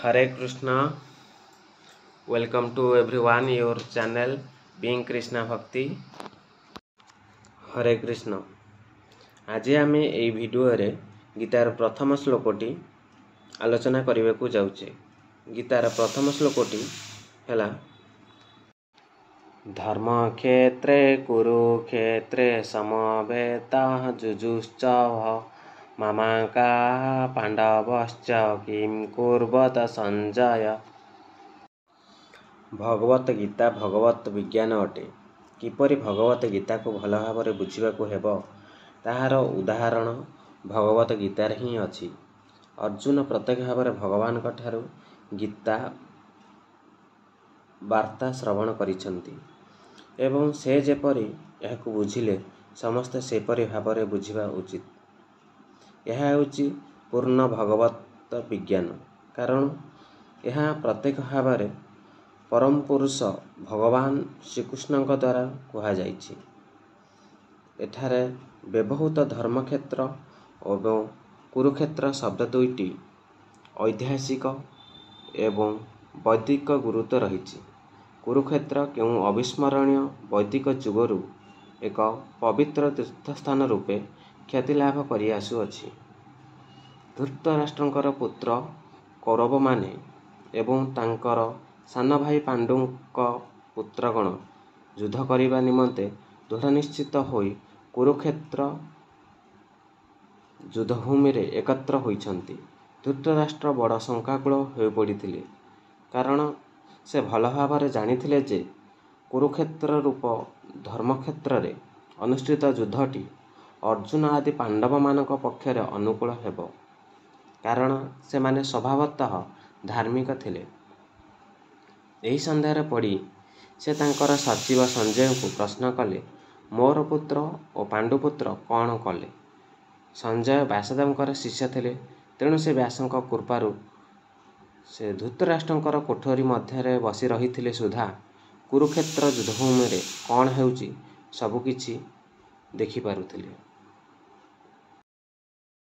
Hare Krishna. Welcome to everyone your channel Being Krishna Bhakti. Hare Krishna. ଆଜି ଆମେ ଏଇ ଭିଡ଼ିଓରେ ଗୀତାର ପ୍ରଥମ ଶ୍ଲୋକଟି ଆଲୋଚନା କରିବାକୁ ଯାଉଛେ। ଗୀତାର ପ୍ରଥମ ଶ୍ଲୋକଟି ହେଲା, ଧର୍ମକ୍ଷେତ୍ରେ କୁରୁକ୍ଷେତ୍ରେ ସମବେତାଃ ଯୁଯୁତ୍ସବଃ ମାମକାଃ ପାଣ୍ଡବଶ୍ଚ କିಂ କୁର୍ବତ ସଞ୍ଜୟ। ଭଗବତ ଗୀତା ଭଗବତ ବିଜ୍ଞାନ ଅଟେ। କିପରି ଭଗବତ ଗୀତାକୁ ଭଲ ଭାବରେ ବୁଝିବାକୁ ହେବ, ତାହାର ଉଦାହରଣ ଭଗବତ ଗୀତାରେ ହିଁ ଅଛି। ଅର୍ଜୁନ ପ୍ରତ୍ୟକ୍ଷ ଭାବରେ ଭଗବାନଙ୍କ ଠାରୁ ଗୀତା ବାର୍ତ୍ତା ଶ୍ରବଣ କରିଛନ୍ତି ଏବଂ ସେ ଯେପରି ଏହାକୁ ବୁଝିଲେ, ସମସ୍ତେ ସେପରି ଭାବରେ ବୁଝିବା ଉଚିତ। ଏହା ହେଉଛି ପୂର୍ଣ୍ଣ ଭଗବତ ବିଜ୍ଞାନ, କାରଣ ଏହା ପ୍ରତ୍ୟକ୍ଷ ଭାବରେ ପରମ ପୁରୁଷ ଭଗବାନ ଶ୍ରୀକୃଷ୍ଣଙ୍କ ଦ୍ୱାରା କୁହାଯାଇଛି। ଏଠାରେ ବ୍ୟବହୃତ ଧର୍ମକ୍ଷେତ୍ର ଏବଂ କୁରୁକ୍ଷେତ୍ର ଶବ୍ଦ ଦୁଇଟି ଐତିହାସିକ ଏବଂ ବୈଦିକ ଗୁରୁତ୍ୱ ରହିଛି। କୁରୁକ୍ଷେତ୍ର କେଉଁ ଅବିସ୍ମରଣୀୟ ବୈଦିକ ଯୁଗରୁ ଏକ ପବିତ୍ର ତୀର୍ଥସ୍ଥାନ ରୂପେ ଖ୍ୟାତି ଲାଭ କରି ଆସୁଅଛି। ଧୃତରାଷ୍ଟ୍ରଙ୍କର ପୁତ୍ର କୌରବମାନେ ଏବଂ ତାଙ୍କର ସାନ ଭାଇ ପାଣ୍ଡୁଙ୍କ ପୁତ୍ରଗଣ ଯୁଦ୍ଧ କରିବା ନିମନ୍ତେ ଦୃଢ଼ ନିଶ୍ଚିତ ହୋଇ କୁରୁକ୍ଷେତ୍ର ଯୁଦ୍ଧଭୂମିରେ ଏକତ୍ର ହୋଇଛନ୍ତି। ଧୃତରାଷ୍ଟ୍ର ବଡ଼ ଶଙ୍କାକୁଳ ହୋଇପଡ଼ିଥିଲେ, କାରଣ ସେ ଭଲ ଭାବରେ ଜାଣିଥିଲେ ଯେ କୁରୁକ୍ଷେତ୍ର ରୂପ ଧର୍ମକ୍ଷେତ୍ରରେ ଅନୁଷ୍ଠିତ ଯୁଦ୍ଧଟି ଅର୍ଜୁନ ଆଦି ପାଣ୍ଡବମାନଙ୍କ ପକ୍ଷରେ ଅନୁକୂଳ ହେବ, କାରଣ ସେମାନେ ସ୍ୱଭାବତଃ ଧାର୍ମିକ ଥିଲେ। ଏହି ସନ୍ଦେହରେ ପଡ଼ି ସେ ତାଙ୍କର ସଚିବ ସଞ୍ଜୟଙ୍କୁ ପ୍ରଶ୍ନ କଲେ, ମୋର ପୁତ୍ର ଓ ପାଣ୍ଡୁପୁତ୍ର କ'ଣ କଲେ? ସଞ୍ଜୟ ବ୍ୟାସଦେବଙ୍କର ଶିଷ୍ୟ ଥିଲେ, ତେଣୁ ସେ ବ୍ୟାସଙ୍କ କୃପାରୁ ସେ ଧୃତରାଷ୍ଟ୍ରଙ୍କର କୋଠରୀ ମଧ୍ୟରେ ବସି ରହିଥିଲେ ସୁଦ୍ଧା କୁରୁକ୍ଷେତ୍ର ଯୁଦ୍ଧଭୂମିରେ କ'ଣ ହେଉଛି ସବୁକିଛି ଦେଖିପାରୁଥିଲେ।